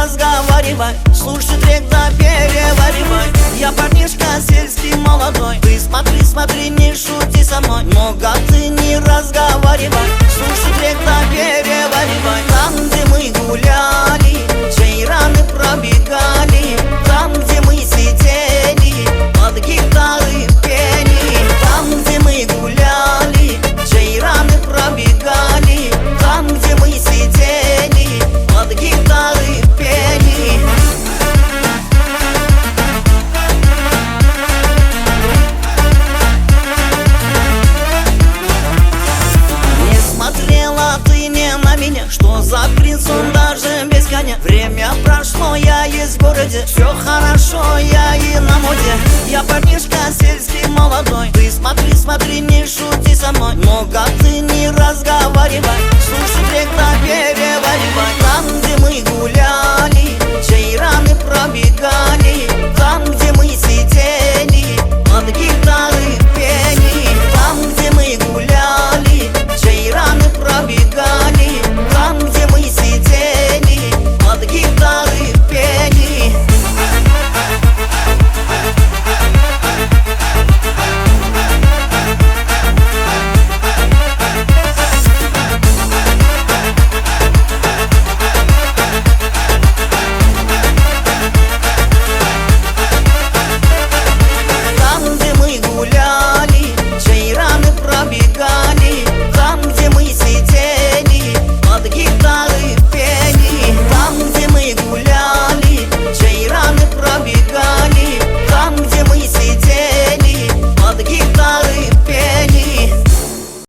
разговаривай Слушай трек да переваривай Я парнишка сельский молодой Ты смотри, смотри, не шути со мной Много ты не разговаривай Слушай трек да переваривай Там, где мы гуляли Джейраны пробегали Там, где мы сидели Под гитары пели Там, где мы гуляли Джейраны пробегали Там, где мы сидели Под гитары пели. Не смотрела ты не на меня Что за принц, он даже без коня Время прошло, я есть в городе Все хорошо, я и на моде Я парнишка сельский молодой Ты смотри, смотри, не шути со мной Много ты не разговаривай Слушай трек да переваривай Там, где мы гуляли.